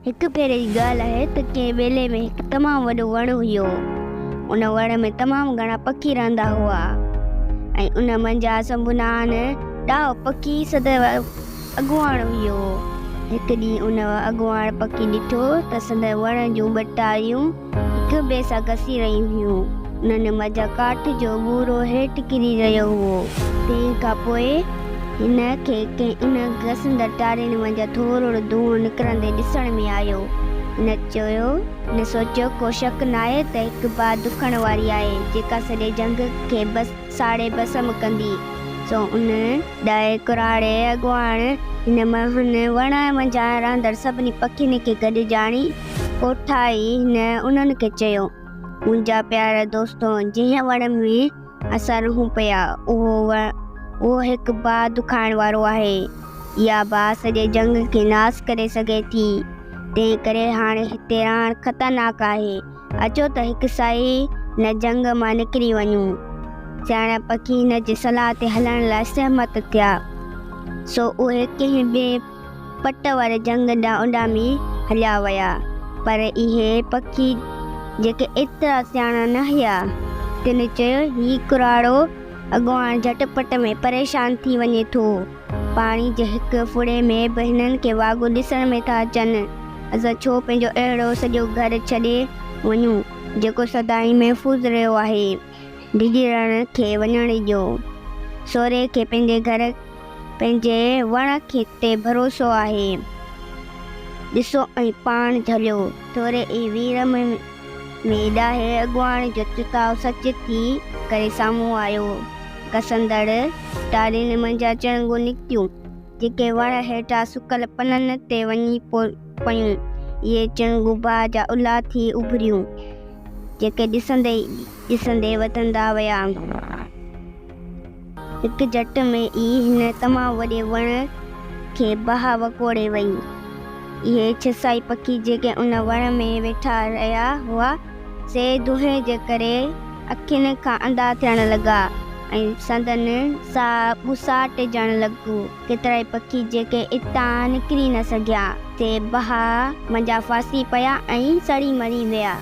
هڪ ڀيري جي ڳالهه آهي ته ڪنهن ٻيلي ۾ هڪ تمام وڏو وڻ هيو. ان وڻ ۾ تمام گهڻا پکي رهندا هئا ۽ ان منجهان سنڀونان ڏاهو پکي سندس اڳواڻ هيو. هڪ ڏينهن ان اڳواڻ پکي ڏٺو ته سندس وڻ جون ٻه ٽاريون هڪ ٻئي سان گسي رهيون هيون. انهن منجهان ڪاٺ جو ٻورو هيٺ ڪري رهيو هئو. تنهن کان پوء هن کي ڪنهن انهن گسندڙ ٽارين منجهان ٿورڙو دونهون نڪرندي ڏسڻ ۾ آيو. هن چيو، هن سوچيو، ڪو شڪ ناهي ته هڪ باهه دکڻ واري آهي، جيڪا سڄي جهنگ کي ساڙي ڀسم ڪندي. سو ان ڏاهي ڪراڙي اڳواڻ هن هن وڻ منجهان رهندڙ سڀني پکين کي گڏجاڻي ڪوٺائي هن انهن کي چيو، منهنجا پيارا دوستو، جنهن وڻ ۾ اسان رهون پيا، اهو اهو هڪ باهه دکائڻ وارو آهي. اها باهه سڄي جهنگ کي ناس ڪري سگهي ٿي. تنهن ڪري هاڻي هتي رهڻ خطرناڪ آهي. اچو ته هڪ ساهي هن جهنگ مان نڪري وڃون. سياڻا پکي هن جي صلاح تي هلڻ لاء سهمت ٿيا. سو اهي ڪنهن ٻئي پٽ واري جهنگ ڏانهن اڏامي هليا ويا. پر اهي پکي جيڪي ايترا سياڻا نه هيا، تن چيو، هي ڪراڙو اڳواڻ جهٽ پٽ ۾ پريشان ٿي وڃي ٿو. پاڻي جي هڪ ڦڙي ۾ به هنن کي واڳون ڏسڻ ۾ ٿا اچن. اسان ڇو پنهنجو اهڙو سڄو گهر ڇڏي وڃون، جيڪو سدائين محفوظ رهيو آهي. ڊيڄارڻ کي وڃڻ ڏيو. سورهيه کي پنهنجي گهر پنهنجي وڻ کي تي ڀروسو آهي. ڏسو ۽ پاڻ جهليو. ٿوري ئي وير ۾ ڏاهي اڳواڻ جو چتاء سچ ٿي ڪري سامهون آيو. ڪسندڙ ٽارين منجهان چڻنگون نڪتيون، جيڪي وڻ هيٺان سڪل پنن تي وڃي پيون. اهي چڻنگون باهه جا الا ٿي اڀريون، جيڪي ڏسندي ئي ڏسندي وڌندا ويا. هڪ جهٽ ۾ ئي هن تمام وڏي وڻ کي باهه وڪوڙي وئي. اهي ڇسائي پکي جيڪي ان وڻ ۾ ويٺا رهيا هئا، سي دونهين جي ڪري اکين کان انڌا ٿيڻ لڳا ۽ سندن ساهه ٻوساٽجڻ لڳو. ڪيترائي پکي جيڪي اتان نڪري نه سگهيا، سي باهه منجهان ڦاسي پيا ۽ سڙي مري ويا.